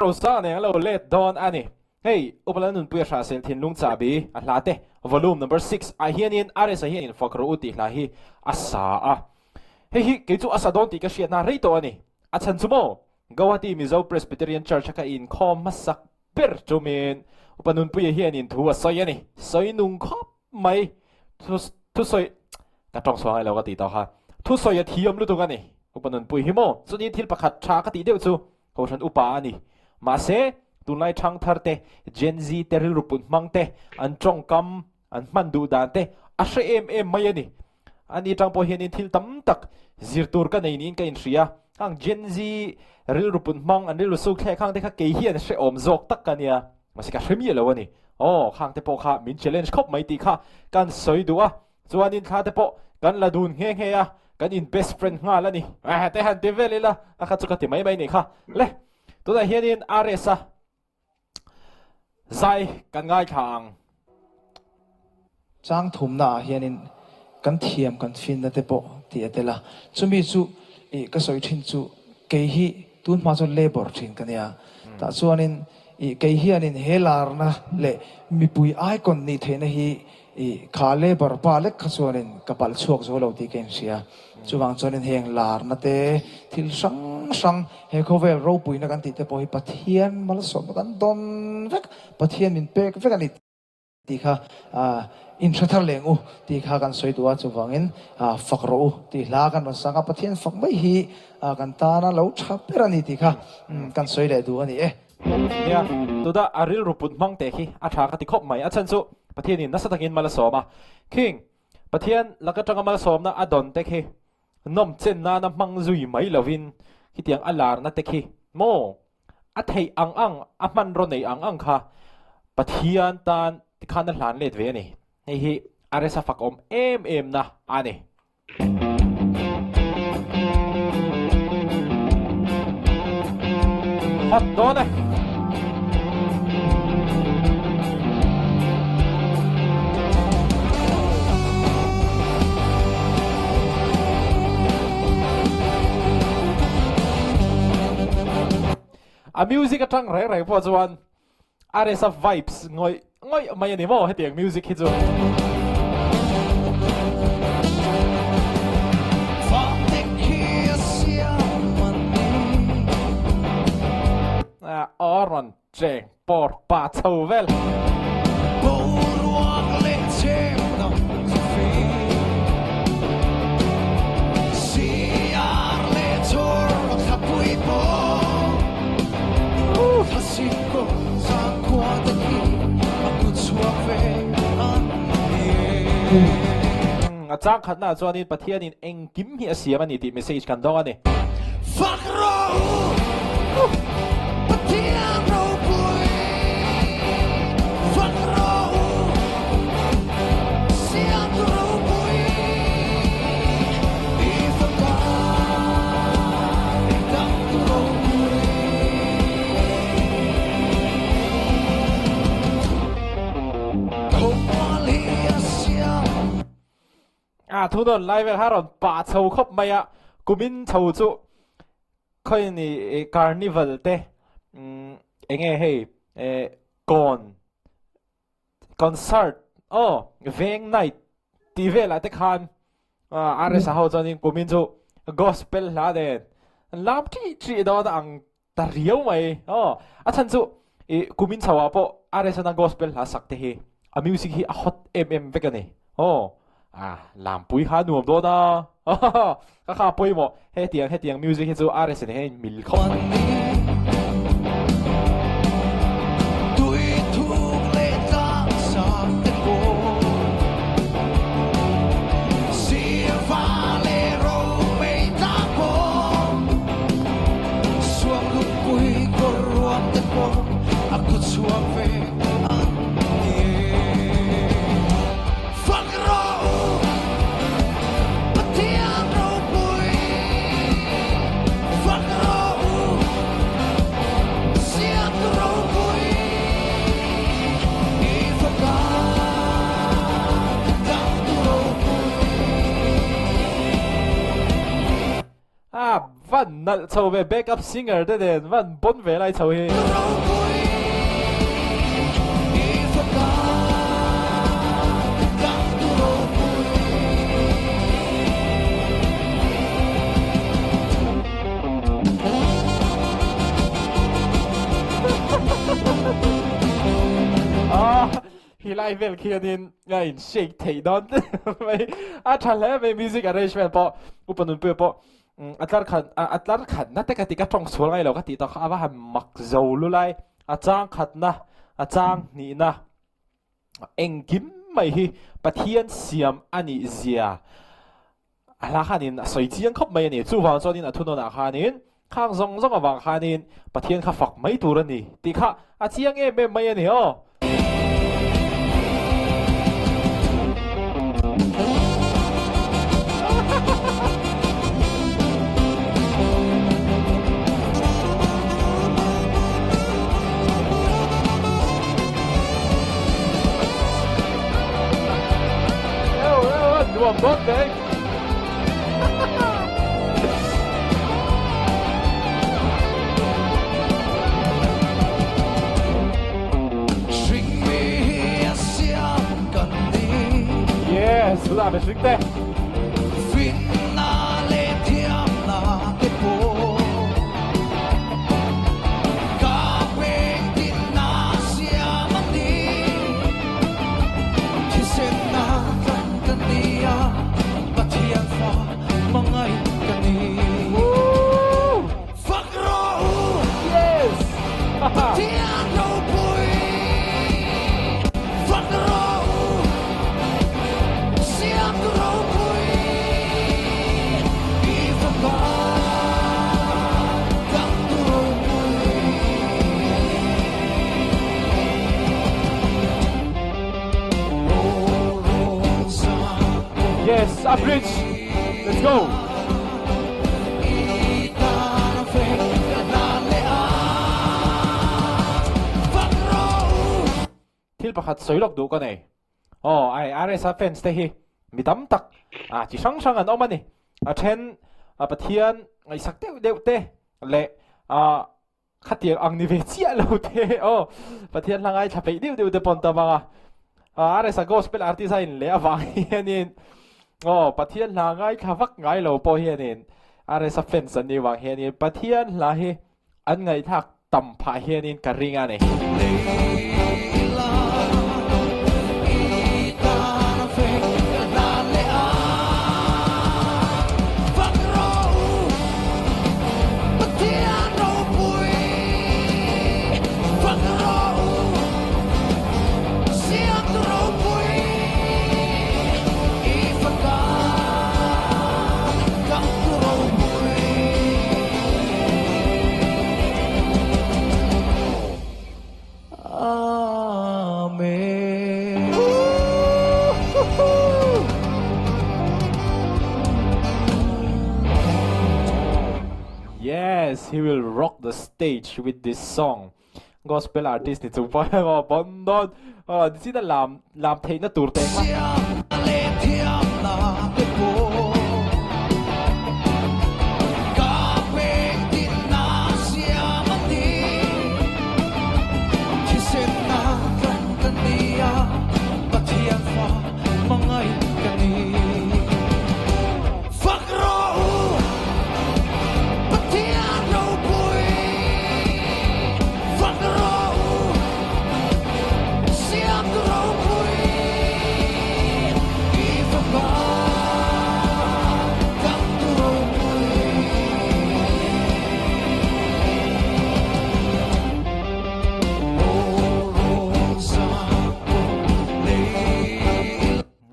Rosa nen an lo let dawn a ni. Hei, Upa Lalnunpuia Hrahsel thinlung chahbi a hla te Volume Number 6 ah hianin RS-a hianin Fak rawh u tih hla hi a sa a. Hei hi kei chu a sa dawn tih ka hriatna rei tawh a ni. A chhan chu maw? Guwahati Mizo Presbyterian Church a ka inkhawm hmasak ber chumin Upa Nunpuia hianin thu a sawi a ni. Sawi nung khawp mai. Thusawi ka tawng chhuah ngai lo ka tih tawh kha. Thusawi a thiam lutuk a ni. Upa Nunpuia hi maw? Chutin thil pakhat tha ka tih deuh chu Kohhran upa a ni. Mahse, tunlai ṭhangthar te, Gen Z te rilru put hmang te, an ṭawngkam, an hman duh dan te a hre em em mai a ni. Ani ṭang pawh hianin thil tam tak zir tur ka nei niin ka inhria. Khang Gen Z rilru put hmang, an rilru suk thlek khang te kha kei hian hrehawm zawk tak ka nia. Mahse ka hre miah lo a ni. Aw, khang te pawh kha min challenge khawp mai tih kha kan sawi duh a. Chuanin thla te pawh kan la dun nghe nghe a, kan in best friend nghal a ni. Eh, te han ti vel ila, a kha chu ka ti mai mai nih kha. Le, tunah hianin RS a zai kan ngaithla ang. Chang thumna ah hianin kan thiam kan finna te pawh tih a tel a, chumi chu ih ka sawi thin chu kei hi tun hma chuan labour thin ka nia, tah chuanin ih kei hianin he larna leh mipui icon nih theihna hi I kha labour pa lek kha chuanin ka palh chhuak zo lo tih ka inhria. Chuvang chuanin heng larna te, thil hrang hrang, he khawvel ropuina kan tih te pawh hi Pathian malsawmna kan dawn vek, Pathian min pek vek a ni tih kha inhre thar leng u tih kha kan sawi duh a. Chuvangin fak rawh u tih hla kan rawn sang a, Pathian fak mai hi kan tana lo tha ber a ni tih kha kan sawi leh duh a ni e. Nia, tunah a rilru put hmang teh khi a tha ka ti khawp mai. A chhan chu Pathianin nasa takin mal a sawm a. Khing Pathian lak atanga malsawmna a dawn te khi nawm chen nana hmang zui mai lovin khitiang a larna te khi maw a theih ang ang, a hmanraw nei ang ang kha Pathian tan tikhan a hlan let ve a ni. Hei hi a resa fakawm em em na a ni. Hot dawn e. A music atang reng reng pawh chuan RSa vibes ngawih ngawih mai a ni maw hetiang music hi chu. Aw rawn cheng pawr pa chho vel. A chang khatnaah chuanin Pathianin engkim hi a siam a ni tih message kan dawng a ni. Fak rawh u, Pathian ropui. Fak rawh u, Siamtu ropui. I fapa dangtu ropui. Khawmual hi a siam. A thu nawn lai vel kha rawn pah chho khawp mai a, kumin chho chu khawi ni carnival te eng nge hei kawn concert aw veng night tih velah te khan RS a ho chuanin kumin chu gospel hla nen an lam ṭih ṭih dawn a ang ta riau mai aw a chhan chu i kumin chho ah pawh RS a gospel hla sak te hi a music hi a hot em em vek a ni aw a lampui kha a nuam dawn a ka kha pawimawh hetiang hetiang music hi chu RS nen hian in mil khawp mai. A van van nalh chho ve backup singer te nen van bon ve lai chho hi. Hi lai vel khianin a in shake theih dawn mai a tha hle mai music arrangement pawh upa nunpuia pawh a tlar khat a tlar khatna te ka ti ka tawng sual ngai lo ka tih tawh kha a va han mak zo lulai a chang khatna a chang hnihna engkim mai hi Pathian siam a nih zia A hla khanin a sawi chiang khawp mai a ni. Chuvang chuanin a thunawnah khanin khang zawng zawng avang khanin Pathian kha fak mai tur a ni tih kha a chiang em em mai a ni aw. Nuam bawk mai. Yes, la be hring te. Pathian fa hmangaih ka ni. Fak rawh u. Yes. Pathian ropui. Fak rawh u. Siamtu ropui. I fapa Dangtu ropui. Yes, a bridge. Let's go. Thil pakhat sawi lawk duh ka nei. Aw, ai RSA fans te hi mi tam tak a chi hrang hrang an awm a ni. A then a Pathian ngaihsak deuh deuh te leh a Khatiang ang ni ve chiah lo te aw. Pathian hla ngaithla peih deuh deuh te pawn tam ang a. RSA gospel artist a in leh avang hianin aw Pathian hla ngaithla vak ngai lo pawh hianin RSA fans an nih vang hianin Pathian hla hi an ngaihthlak tam phah hianin ka ring a ni. Amen. Yes, he will rock the stage with this song. Gospel artist ni chung pawh emaw bon dawn aw nichina lam lam theihna tur te kha.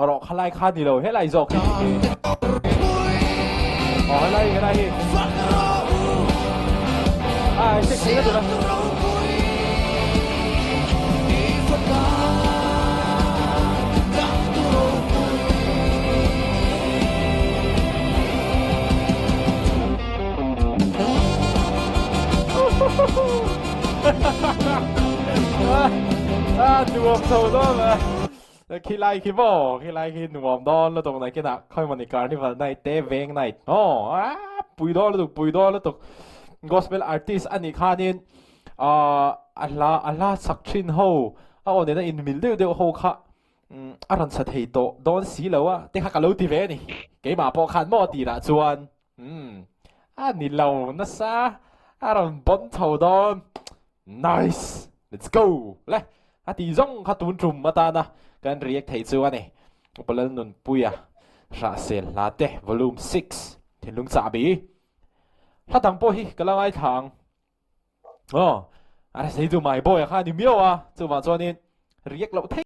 Rawh kha lai kha ni lo helai zawk hi ni aw helai helai hi a shake thei na tur a A nuam chho dawn a. Khi lai khi maw, khi lai khi nuam dawn lutuk nakinah khawi mawni carnival night te veng night maw. Pui dawn lutuk, pui dawn lutuk. Gospel artist a nih khanin ahh a hla a hla sak thin ho a aw nena inmil deuh deuh ho kha a rawn sa thei tawh dawn si lo a te kha ka lo ti ve a ni. Keimah pawh khan maw tirah chuan umm a ni lo nasa a rawn bawn chho dawn. Nice! Let's go! Le a tih zawng kha tun tum atana kan react theih chu a ni. Upa Lalnunpuia Hrahsel hla te Volume 6 Thinlung Chahbi Hla dang pawh hi ka la ngaithla ang. Aw, a rsa hi chu my boy a kha a ni miau a, chuvang chuanin react loh theih.